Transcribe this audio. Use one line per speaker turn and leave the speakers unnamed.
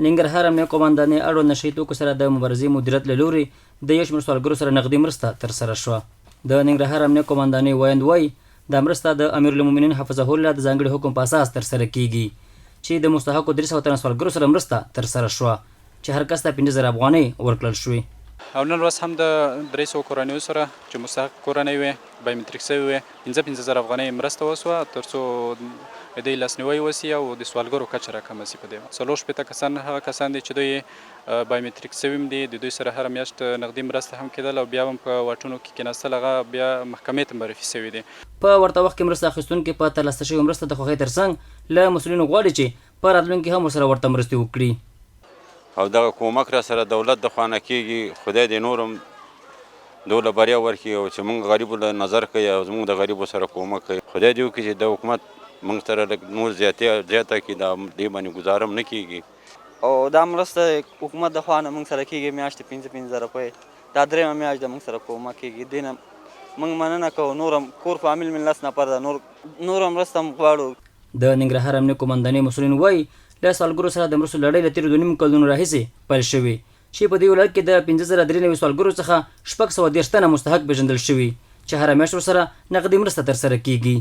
ننګرهار امنیه قوماندانۍ اړوند نشه يي توکو سره د مبارزې مدیریت له لوري د یو شمېر سوالګرو سره نغدي مرسته ترسره شوه. د ننګرهار امنیه قوماندانۍ ویاند وايي، دا مرسته د امیرالمؤمنین حفظه الله د ځانګړي حکم په اساس ترسره کېږي، چې د مستحقو 300 تنه سوالګرو سره مرسته ترسره شوه، چې هر کس ته 5000 افغانۍ ورکړل شوې.
او نن ورځ هم د 300 کورنیو سره چې مستحق کورنۍ وې، بایومتریک شوې وې، 5-5 زره افغانۍ مرسته وشوه، ترڅو د دوی لاسنیوی وشي او د سوالګرو کچه راکمه شي. په دې 64 کسان هغه کسان دي چې دوی بایومتریک شوي هم دي، د دوی سره هره میاشت نغدي مرسته هم کېدل او بیا هم په واټونو کې کېناستل، هغه بیا محکمې ته معرفي شوي دي.
په ورته وخت کې مرسته اخیستونکي په ترلاسه شوې مرسته د خوښۍ ترڅنګ له مسؤلینو غواړي چې په راتلونکي هم ورسره ورته مرستې وکړي.
او دغه کومک را سره دولت د خوا نه کیږي، خدای دې نور هم دوله بریا ورکړي او چې موږ غریبو له نظر کوي او زموږ د غریبو سره کومک کوي. خدای دې وکړي چې د حکومت موږ سره لږ نور زیاته کړي، دا دې باندې ګزاره هم نه کیږي.
او دا مرسته حکومت د خوا نه موږ سره کیږي، میاشتې 5-5 زره روپۍ، دا درېیمه میاشت ده موږ سره کومک کیږي. دې نه موږ مننه کوو. نور هم کور فامیل مې 10 نفر ده، نور نور مرسته هم غواړو.
د ننګرهار امنیه قوماندانۍ مسؤلین وايي، له سوالګرو سره د مرستو لړۍ له تېرو 2.5 کلونو راهیسې پیل شوې، چې په دې ولایت کې د 5093 سوالګرو څخه 630 تنه مستحق پېژندل شوي، چې هره میاشت ورسره نغدي مرسته ترسره کېږي.